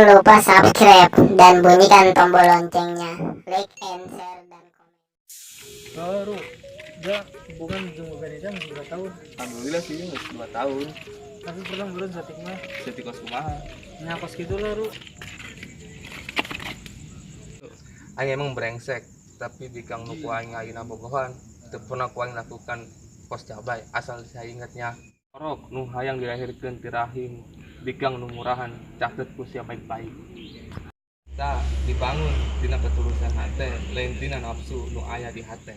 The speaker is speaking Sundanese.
Jangan lupa subscribe dan bunyikan tombol loncengnya. Like and share dan komen. Baru dia hubungan jeung boga Nida geus berapa tahun? Alhamdulillah sih geus 2 tahun. Tapi pernah belum saeutik mah. Saeutik kos kumaha? Nya kos kitu lah, Ru. Aing emang brengsek, tapi bikang nu ku aing ayeuna bogohan teu pernah ku aing lakukan kos cabai asal saya ingatnya. Orok nu hayang dilahirkeun ti rahim bikang nu murahan, catet ku sia baik-baik. Tah dibangun tina ketulusan hate, lain tina nafsu nu aya di hate.